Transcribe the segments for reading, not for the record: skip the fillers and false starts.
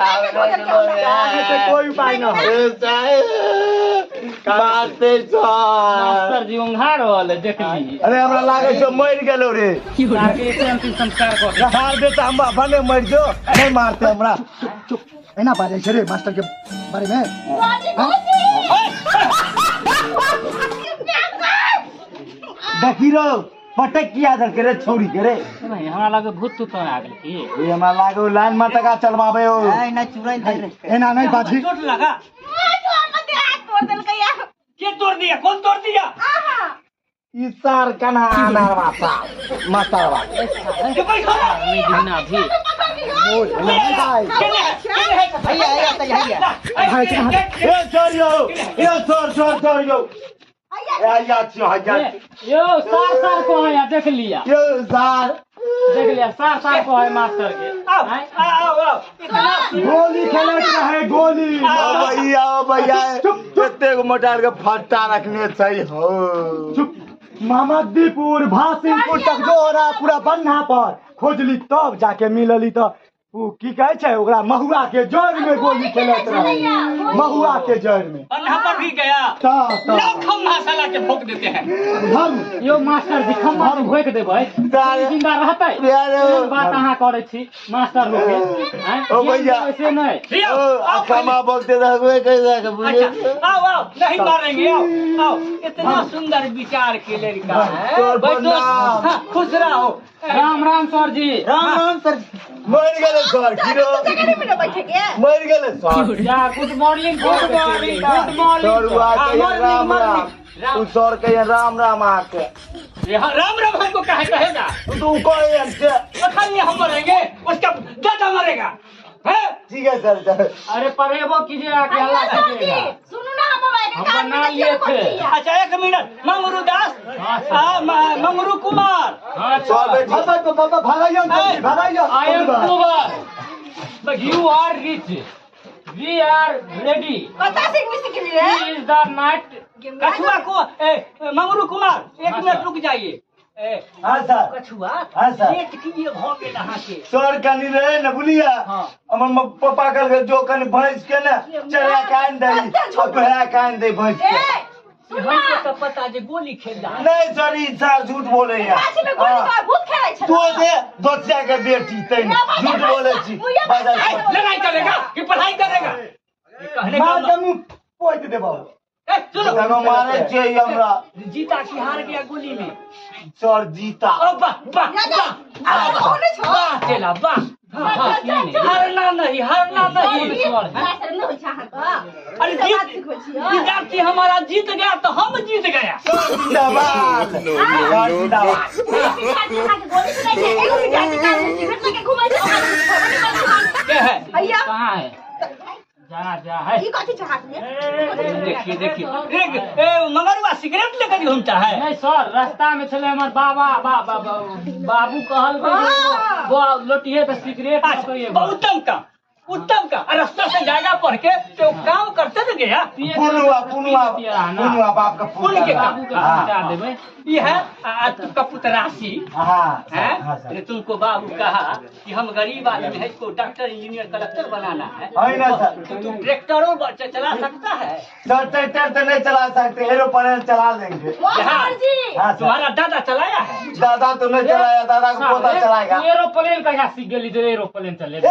से कोई उपाय न है। मारते सर। मास्टर जी ओंघा रहल है, देख ली। अरे हमरा लागे छै मरि गेलो रे। आके एते अंतिम संस्कार कऽ दे। मार दे तऽ हम भने मरि जो, नहीं मारते हमरा। चुप चुप, एना बाजै छै रे मास्टर के बारे में? देखी रो, पटक किया देलकै रे छौरी के रे? नहीं, हमरा लागे भूत तूत आ गेल की? ई हमरा लागे लाइन में टका चलवाबे हो। एना नहीं बाजी। चोट लगा तोड़ देलकै या। के तोड़ दिया? कौन तोड़ दिया? ई सार कन्हा अनारवा सार मास्टरवा। के बैठो ना। नहीं दिना भी। बोल एना नहीं बाज। केने है? केने है? ए सर यो, ए सर सर सर यो। ए हैया छियो, हैया छियो। यो सार सार को है या, देख लिया। यो सार। देख लिया, सार सार को है मास्टर के। आओ आओ आओ, इतना गोली खेलैत रहे गोली। ओ भैया, ओ भैया, एतेक मोटार के फट्टा रखने छै हो। चुप। मोहम्मदीपुर भासिमपुर तक जोरा पूरा बन्हा पर खोजली तब जाके मिलली। तऽ ओ की कहै छै ओकरा, महुआ के जड़ में गोली खेलैत रहे, महुआ के जड़ में। बन्हा पर भी गया? तऽ लाओ खम्भा साला के भोग देते हैं। धर्म। यो मास्टर जी, खम्भा से भोक देबै जिंदा रहतै? यार। एहन बात अहाँ करै छी मास्टर लोग के, आँय? ओ भैया। से नहीं। आओ, ओ आओ खम्भा बोलते रहबे कैसे के बुझे। अच्छा, आओ आओ, नहीं मारेंगे, आओ आओ। इतना सुंदर विचार के लड़का है। तोर बैठो। प्रणाम। हाँ, खुश रहो। राम राम सर जी। राम राम सर। मरि गेलै सर, गिरो। बैठे के मरि गेलै सर। या, good morning, good morning, good sir morning. हुआ हाँ, कहिए मर्निंग, राम राम। मर्निंग। तू सर कहिए राम राम आके। यहाँ राम राम हमको कहे कहेगा? तू कहे से। खाली हम मरेंगे, उसका दादा मरेगा है? ठीक है सर, सर। अरे पढ़ेबो कीजिए आके, हल्ला कीजिएगा। सुनू ना, हम मोबाइल के हम कान में बना देखियो लिए कौन थे। चीज है। अच्छा एक मिनट, मंगरू दास। हाँ, सर। मंगरू कुमार। हाँ सर सर। बेटी। बाबा बाबा भगाइयो जल्दी, भगाइयो। I am poor, you are rich, we are ready. कता से इंग्लिश सीख लिए? Is the night. कछुआ को ए, मंगरू कुमार, एक हाँ, मिनट सर। रुक जाइए। ए, हाँ सर। कछुआ। हाँ, सर। लेट किए भ गेल अहाँके? सर कनी रहे न बुझलियै। हाँ। हमर पप्पा कहलकै जो कनी भैंस के ने चरा के आनि दही कते झूठ। आ बहा के आनि दही भैंस के। ए सुन ना। हमको तो पता जे गोली खेल रहा है। नहीं सर, ई सर झूठ बोले या। गाछी में गोली का भूत खेलै छै। तो दे दोसिया के बेटी तै झूठ बोले छी। बाजल ए, लड़ाई करेगा कि पढ़ाई करेगा? ये कहने का मार के मुंह पोति देबौ। ए, सुनो। तनो मारे छियै हमरा। जीता कि हार गया गोली में? सर जीता। ओ वाह वाह राजा, वाह। आ, कौन छौ? वाह चला वाह। हाँ हाँ, की नहीं। हारना नहीं, हारना नहीं। सर नहि होइ छै अहाँके। अरे ई सब बात जीत सिखबै छियै। विद्यार्थी हमारा जीत गया तो हम जीत गया। सर जिंदाबाद, सर जिंदाबाद। विद्यार्थी अहाँके गोली खेलै छै, एगो विद्यार्थी कान में सिगरेट लके घुमै छै, ओकरा खबर नहि पड़ै छै। के है? हैया। कहाँ है? जा जा है। ई कथी छै हाथ में? देखिए देखिए, एक ए, मगरुआ सिगरेट लेकर घूमता है। नहीं सर, रास्ता में छले हमर बाबा, बा, बा, बा, बाबू कहल लोटिए तऽ सिगरेट अच्छा, उत्तम काम, उत्तम काम। और रास्ता से जाएगा पढ़ के तो काम करते न गया। पुनुआ पुनुआ पुनुआ बाप का पुण्य के काम। बाबू के पहुंचा देबै। ये है तुमका पुतरासी। हाँ सर, है हाँ सर। अरे तुमको बाबू कहा कि हम गरीब आदमी है, इसको डॉक्टर इंजीनियर कलेक्टर बनाना है। है ना सर। तो तुम ट्रैक्टरों चला सकता है? सर ट्रैक्टर तो नहीं चला सकते, एरोप्लेन चला लेंगे। ओ सर जी। हाँ सर। तुम्हारा दादा चलाया है? दादा तो नहीं चलाया, दादा को पोता चलाएगा। एरोप्लेन कहिया सीख गेली जे एरोप्लेन चले? ए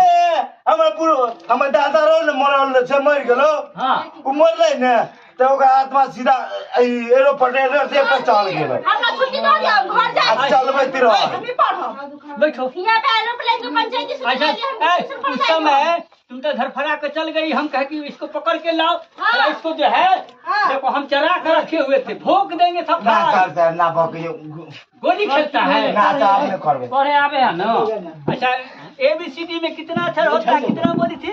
हमर पूर्व हमर दादा रहो ने, मरल छै, मरि गेलो। हाँ। ओ मरलै ने तऽ ओकर आत्मा सीधा एहि एरोप्लेन पर चल गेलै। हमरा छुट्टी दऽ दिअ, हम घर जाइ आ छी। चलबैत रहल। हम नहि पढ़ब। बैठो। हियाँ पे एरोप्लेन के पंचायती सुनने अच्छा वाली हम ए, ट्यूशन पढ़ उस जाए। समय तुम तो धरफड़ा के चल गई, हम कहे कि इसको पकड़ के लाओ। हाँ। इसको जो है हाँ। देखो हम चरा कर रखे हुए थे, भोंक देंगे सब। ना सर, सर ना भोकियो। गोली खेलता है। ना सर, अपने करबै। पढ़े आबे है न? अच्छा ए बी सी डी में कितना अक्षर होता है? कितना बोली थी?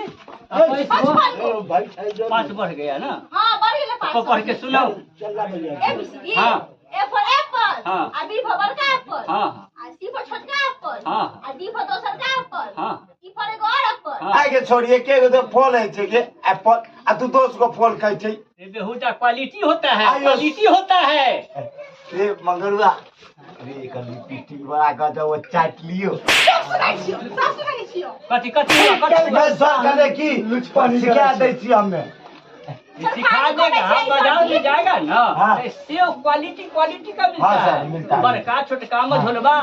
55 को। 5 बढ़ गया ना? हाँ, बढ़ गेलै 5। तो पढ़ के सुनाओ। A B C D. हाँ। A for apple. हाँ। आ बी फॉर बड़का एप्पल। हाँ। आ सी फॉर छोटका एप्पल। हाँ। आ डी फॉर दोसरका एप्पल। हाँ। ई फॉर एगो और एप्पल। हाँ। आइ के छोड़िए के गो तो फल होइ छै के एप्पल आ तू दोस्त को फल खाइ छै। ये बेहुदा क्वालिटी होता है। आइयो। क्वालिटी होता है। रे मगरुआ, रे एकर लिपस्टिक बड़ा गजब ओ चाटि लियो। सब सुनै छियो, सब सुनै छियो। कथी कथी हुआ, कथी हुआ? सर कहले की लुचपनी सिखा दै छी हमे। सिखा देगा, बाजार में जाएगा ना। हाँ। तो सेब क्वालिटी क्वालिटी का मिलता हाँ, सर, है। मिलता है। बड़का छोटका मझोलवा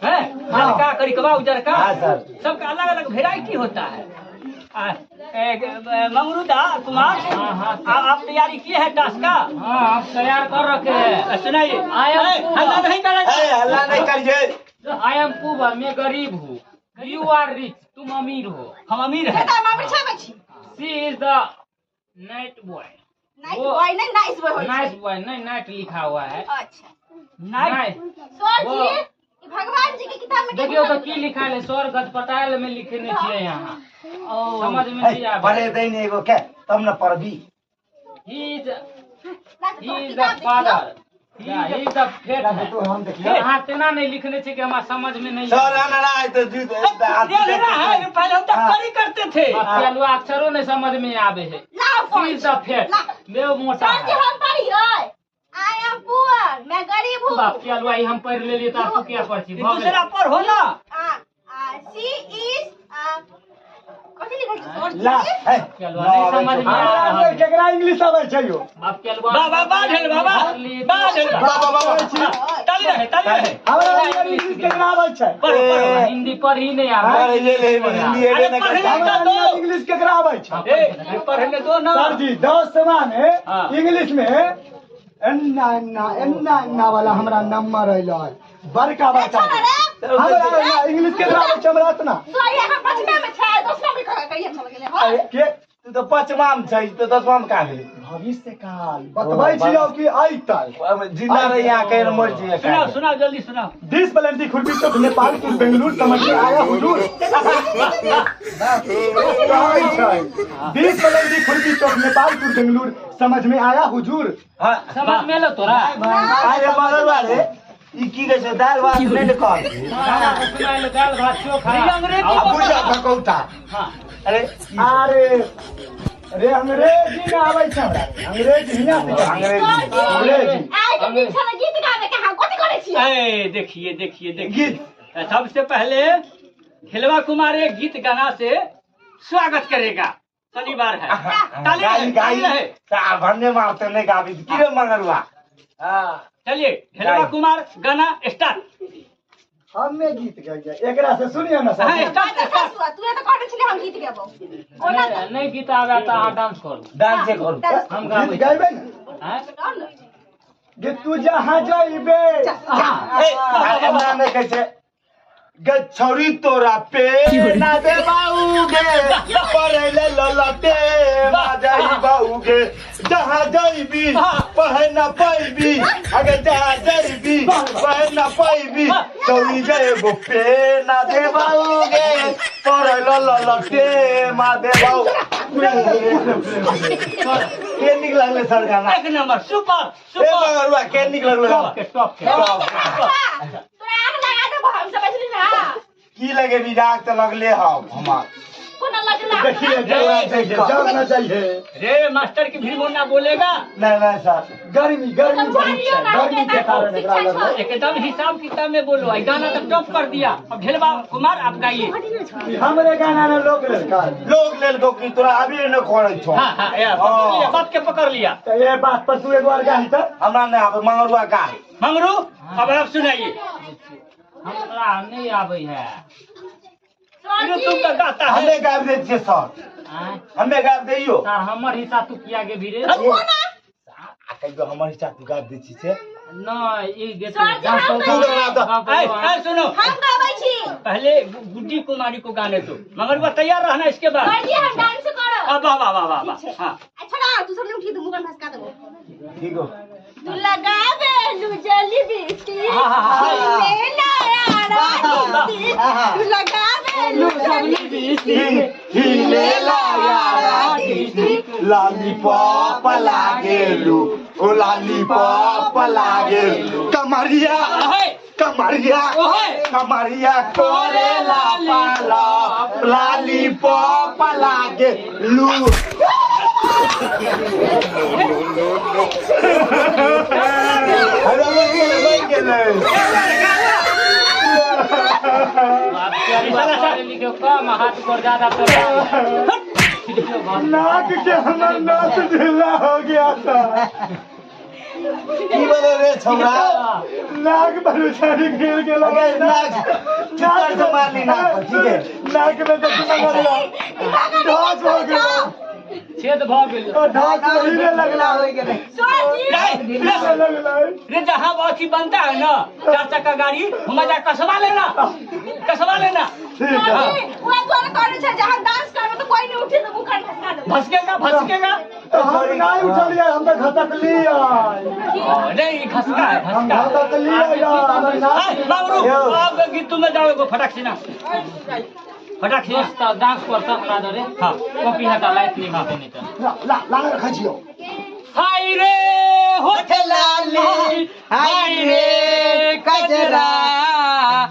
है, हल्का करिकवा उजरका। हाँ, सर। सबका अलग अलग वेराइटी होता है। मंगरूदा कुमार, आप तैयारी किए हैं टास्क का? हाँ, आप तैयार कर रखे हैं। सुनाइए। I am हल्ला नहीं करना। ए हल्ला नहीं करिए। I am poor, मैं गरीब हूँ। You are rich, तुम अमीर हो। हम अमीर हैं। तऽ मामी छै छी। She is the night boy. Night boy नहीं, नाइस बॉय होइ छै। नाइट बॉय नहीं, नाइट लिखा हुआ है। अच्छा। नाइट। सर वो- जी, ई भगवान जी के किताब में देखियो तो की लिखा है, स्वर्ग गजपटायल में लिखने छियै यहाँ, समझ में नहीं आवे। पढ़े दै ने एगो के तब न पढ़बी। He is he is the father, he is the fate है। तो हम देखियो। अहाँ तेना नहीं लिखने छियै कि हमरा समझ में नहीं सर आवे। आना है तो जुद ये ना है, पहले हम तो करी करते थे। बाप अक्षरों नहीं समझ में आवे है। लाओ she is the fate, मैं मोटा सर जी है। हम पढ़िए। I am poor, मैं गरीब हूँ। बाप के अलुआ हम पढ़ लेलिए तऽ तू किया पढ़ छी? भऽ गेलै। दूसरा पर हो ना। सी is कथी लिखल छै सर ला जी? हे के अलुआ नहीं समझ में आ हमरा रहल है। केकरा इंग्लिश आबै छै यौ? बाप के अलुआ। बाबा बा ढेल बाबा बा ढेल बाबा। बाबा बाबा ताली रहे, ताली रहे। हमरा अंदर इंग्लिश केकरा आबै छै? पढ़ो पढ़ो। हिंदी पढ़ ही नहीं आवे। पढ़े ले हिंदी एबे अरे न पढ़े करता। हमरा अंदर इंग्लिश केकरा आबै छै? ए पढ़ने दो ना। सर जी 10वां में हाँ। इंग्लिश में एन्ना एन्ना एन्ना एन्ना वाला हमरा नंबर अइलो है, बड़का बड़का। हमरा इंग्लिश केकरा आबै छै? हमरा एतना सर यहाँ पचमा में छै, दसमा में कहिया चल गेलै हँ? के तू तो पांचवा में छै तो दसवा में का गेली? भविष्य काल बतबै छियौ कि अइतै। जिंदा रही यहाँ कहीं मर जी। सुनाओ सुनाओ जल्दी सुनाओ। 20 बलंदी खुरपी चौक नेपालपुर बेंगलुरु समझ में आया हुजूर? कहै छै 20 बलंदी खुरपी चौक नेपालपुर बेंगलुरु समझ में आया हुजूर? हां समझ में एलो तोरा? अरे मरल वाले ई की कहै छै दाल भात नहि ने कहल। खाना सुनाइल दाल भात चोखा। ये अंग्रेजी आ बुढ़िया भकौता। हाँ। अरे अरे रे अंग्रेजी में आबै छै हमरा, अंग्रेजी हियाँ से अंग्रेजी। अंग्रेजी। आइ के दिन छलै गीत गाबै के, अहाँ कथी करै छियै? ए देखिए देखिए देखिए, सबसे पहले खिलवा कुमार एक गीत गाना से स्वागत करेगा। शनिवार है, ताली रहे, गाई ताली गाई रहे। सार भन्ने मारते नहीं गाबी की रे मगरुआ। हां चलिए खिलवा कुमार गाना स्टार्ट। हमे गीत गाइए एकरा से सुनिए ना हाँ, सर। स्टार्ट अच्छा स्टार्ट। सासुआ, तू तऽ कहने छली हम गीत गेबौ। ओना तऽ नहीं गीत आवे तऽ अहाँ डांस करू। डांस करू। डांस हम गाबै गीत गाइबै ने? आँय? गाउ ने। गे तू जहाँ जइबे। ए एना नहि कहै छै गे छौरी तोरा पे ना दे बाऊगे पढ़ै ले ललटे मा जाई बाऊगे जहाँ जइबी पढ़ै ना पैबी अगे जहाँ जइबी पढ़ै ना पैबी छौरी गे एगो पे ना दे बाऊगे पढ़ै ले ललटे मा दे बाऊ। के नीक लगलै सर गाना? एक नंबर सुपर ए सुपर। मगरुआ के नीक लगलै टॉप के टॉप के। तोरा आग लगा देबो हम, समझली ना? की लगेबी राग तऽ लगले हौ हमार। कोना लगला? देखिए जरा जाइए जरा ना जाइए। रे मास्टर की भीड़ ना बोलेगा। नहीं नहीं सर गर्मी गर्मी बहुत छै, गर्मी के कारण एकरा लगलै। एकदम हिसाब किताब में बोलो। आई गाना तो टॉप कर दिया। अब ढेलवा कुमार आप गाइए। हमरे गाना ने लोक लेलकै। लोक लेलकौ की तोरा अभी ने करै छौ। हाँ हाँ यार, पकड़ लिया बात के पकड़ लिया। तऽ ये बात पर तू एक बार गाही तऽ। हमरा नहि आबै मंगरुआ गाय। मंगरू अब आप सुनाइए। हमरा नहीं आबै है। सर ये जी तुम तो गाता है। हमे गाबि दै छियै सर। आँय? हमे गाबि दैयो। सर हमर हिस्सा तू किया के भिरे? कोना? आ कहियो हमर हिस्सा तू गाबि दै छी से। नहीं ई गेत सर जी, हम तू गाना तऽ ऐ ऐ सुनो, हम गाबै छी। पहले गुड्डी कुमारी को गाने दो। मगर तैयार रहना इसके बाद। सर जी हम डांस करब। वाह वाह वाह वाह वाह। हाँ अच्छा ना, तू सब ने उठी, मुँह भसका देबो। ठीक हो। तू लगावे लू जली बिस्ती ले लाया रानी, तू लगावे लू जली बिस्ती हिले लाया लालीपॉप लागेलू ओ लालीपॉप लागेलू कमरिया कमरिया कमरिया करे ला पाला लालीपॉप लागेलू। अरे गेलै। लिखो कम हाथ पर ज्यादा कर। नाक के हमर नस ढीला हो गया था। की बोले रे छौरा? नाक पर उछारी गिर गेल। अगे नाक चुत्तर से मारली नाक पर, ठीक है? नाक में तो ढास हो गेल। छेद भऽ गेल। ढास हिले लगला। हो गेलै। हिले लगला। रे जहाँ अथी बनता है ना चार चक्का गाड़ी, मजा कसवा लेना, कसवा लेना। ठीक है। वह द्वारा करे छै जहाँ डांस करबे तो कोई नहीं उठे तो मुखर खसका देबै। भसकेगा भसकेगा। तो हम नहीं उठलिए, हम तो घसकलिए। नहीं घसका है, हम घसका है। घसकलिए यार, हमर नाक। बाबरू अब गीत में जाओ एगो फटाक से ना, फटाक से। दोस्त डांस पर सब ना दरे। हाँ। कॉपी हटा लाइट नहीं मारते नहीं तो। ला ला ला रखै छियौ। हाय रे होठ लाली, हाय रे कजरा,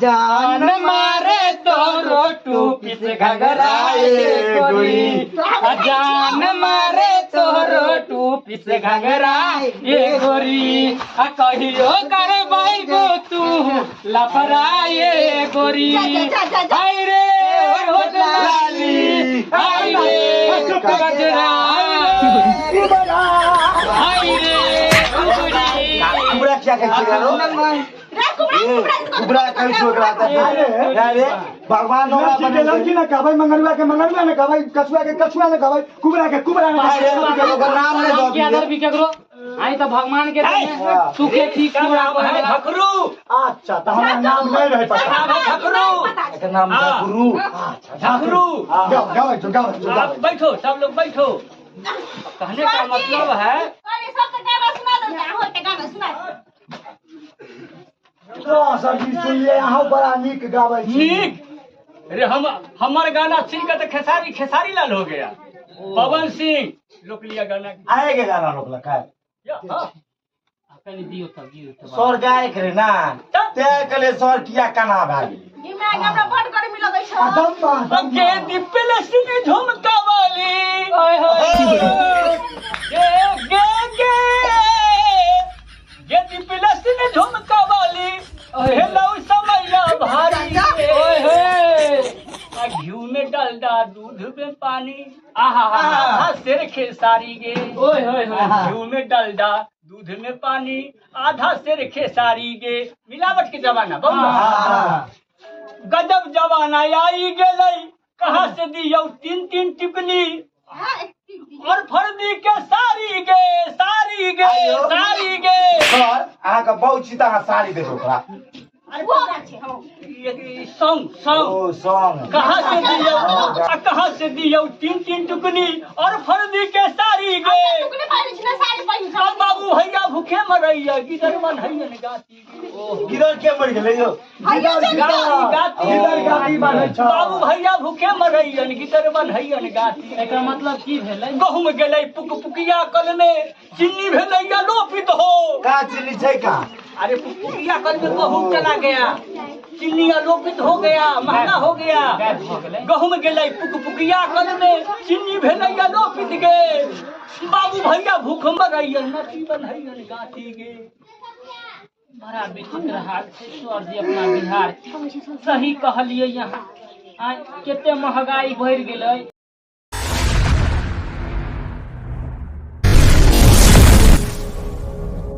जान मारे तोरो टूपी से घघरा ए गोरी, जान मारे तोरो टूपी से घघरा ए गोरी, आ कहियो करबै गो तू लफड़ा ए गोरी। हाय रे होठ लाली, हाय रे कजरा, हाय रे गोरी। कुबरा क्या कहै छै रो? रे कुबरा कुबरा। कुबरा कहै छै ओकरा तऽ। अरे भगवान ओकरा लड़की के बनेलकै। लड़की ने कहबै, मंगरुआ के मंगरुआ ने कहबै, कछुआ के कछुआ ने कहबै, कुबरा के कुबरा ने अरे कहबै। ओकर नाम नहि दऽ के आदर दियै। भी केकरो आई तो भगवान के देने सुखे थी क्या नाम है झकरू? अच्छा तऽ हमरा नाम नहि रहै पता। नाम है झकरू। एकर नाम झकरू। अच्छा। झकरू। गाओ गाओ जो गाओ जो आप गाओ। बैठो, सब लोग बैठो। कहने का मतलब है अरे सब तऽ गाना सुना दो, अहाँ के गाना सुना दो। तो सर जी सुनलिए अहाँ बड़ा नीक गाबै छी। नीक अरे हम हमार गाना सुन के तो खेसारी खेसारी लाल हो गया। पवन सिंह लोक लिया गाना। आए के गाना रोकलक है। या, हाँ। कनि दियो तब दियो तब। सर गायक रे ना तें कहले सर किया कना भए गेलै। ई my हमरा बड गर्मी लगै छै। आ दम्मा अगे दीपल सिंह झुमका वाली। ओए होए। गे गे गे गे दीपल सिंह झुमका वाली हेलो समैया भारी। ओए होए। आ घी में डलडा दूध में पानी, आहा हा। आधा सिर खेसारी गे। ओए होए होए। घी में डलडा दूध में पानी, आधा सिर खेसारी गे। मिलावट के जमाना बहुत हाँ। गजब जमाना आई गेलै। कहाँ से दियौ तीन तीन टिकली और फर्दी के सारी गे, सारी गे। आइयो। सारी गे। सर अहाँके बहु छी तऽ अहाँ साड़ी देबै ओकरा। ये सॉन्ग सॉन्ग। ओ सॉन्ग। कहाँ से दियौ आ कहाँ से दियौ तीन तीन टुकनी और फर्दी के सारी गे। टुकड़ी पहिरै छी ना साड़ी पहिरै छी। अब बाबू भैया भूखे मरैया गिदर मन हैया ने गाती गे। गिदर के मरि गेलै यौ? हैया चल। गाती गाती। गिदर गाती बान्है छ। बाबू भैया भूखे मरैयन गिदर मन हैयन गाती। एकर मतलब की भेलै? गहुम गेलै पुक पुकिया कल में, चीनी भेलैया लोपित हो। का चिन्नी छै का? अरे पुकिया कल में गहूम चला गया, चीनी आलोपित हो गया, महंगा हो गया। गायब भऽ गेलै। गहुम गेलै पुक पुकिया कल में, चीनी भेलैया लोपित गे। बाबू भैया भूख मरैयन नची बनैयन गाती गे। बड़ा विचित्र हाल छै सर जी अपना बिहार के। सही कहलियै यहाँ आइ कते महगाई बढ़ि गेलै।